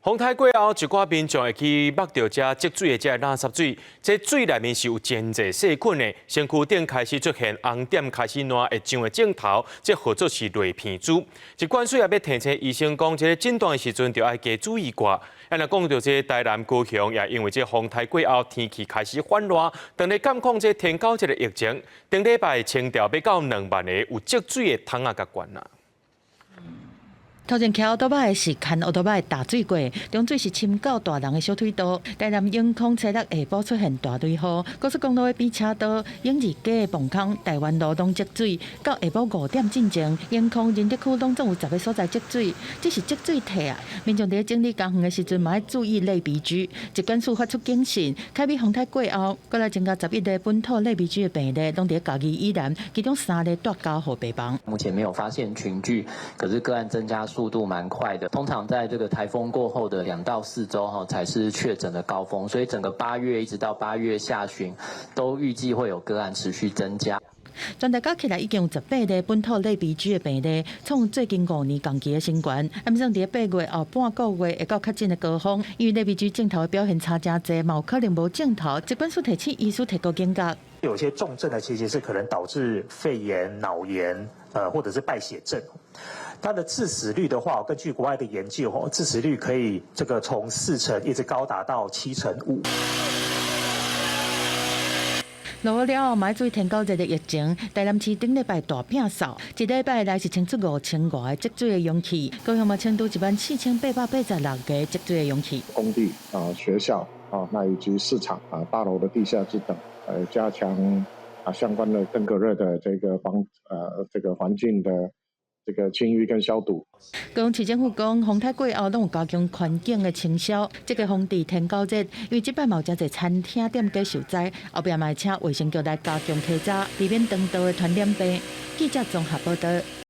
風颱過後，一寡民眾會去目著這積水的這垃圾水，這水內面是有真濟細菌的，身軀頂開始出現紅點，開始爛會脹的症頭，這號做是類鼻疽。疾管署也欲提醒醫生講，這個診斷的時陣就愛加注意寡。啊，若講著這台南高雄，也因為這風颱過後天氣開始反熱，當咧監控這天狗這个疫情，頂禮拜清掉欲到2萬個有積水的桶仔佮罐仔。頭前騎歐多擺的是牽歐多擺大水過，中水是深到大人的小腿肚。台南永康初六下晡出現大雷雨，高速公路的邊車道、永二街的磅空、台灣路攏積水。到下晡5點進前，永康仁德區攏總有10個所在積水，這是積水體啊！民眾佇整理家園的時陣，嘛愛注意類鼻疽。疾管署發出警訊，凱美風颱過後，閣來增加11例本土類鼻疽的病例，攏佇嘉義以南，其中三例蹛加護病房。目前沒有發現群聚，可是個案增加速度蠻快的，通常在這個颱風過後的2到4週哈，才是確診的高峰，所以整個8月一直到8月下旬，都預計會有個案持續增加。全台加起來已經有18例本土類鼻疽的病例，創最近5年同期的新高。啊，毋算佇8月後半個月會到確診的高峰，因為類鼻疽症頭的表現差誠濟，嘛有可能無症頭。疾管署提醒醫師提高警覺。有些重症呢，其實是可能導致肺炎、腦炎，或者是敗血症。它的致死率的話，根據國外的研究，致死率可以這個從4成一直高達到7.5%。落雨了後，嘛愛注意天狗熱的疫情。台南市頂禮拜大摒掃，一禮拜內是清出5500個積水的容器，高雄嘛清除14,886個積水的容器。工地啊、學校啊，那以及市場啊、大樓的地下室等，加強啊相關的登革熱的這個防這個環境的這個清淤跟消毒。高雄市政府講，風颱過後攏有加強環境的清消，這個防治天狗熱，因為這擺嘛有誠濟餐廳店家受災，後壁嘛會請衛生局來加強稽查，避免腸道的傳染病。記者綜合報道。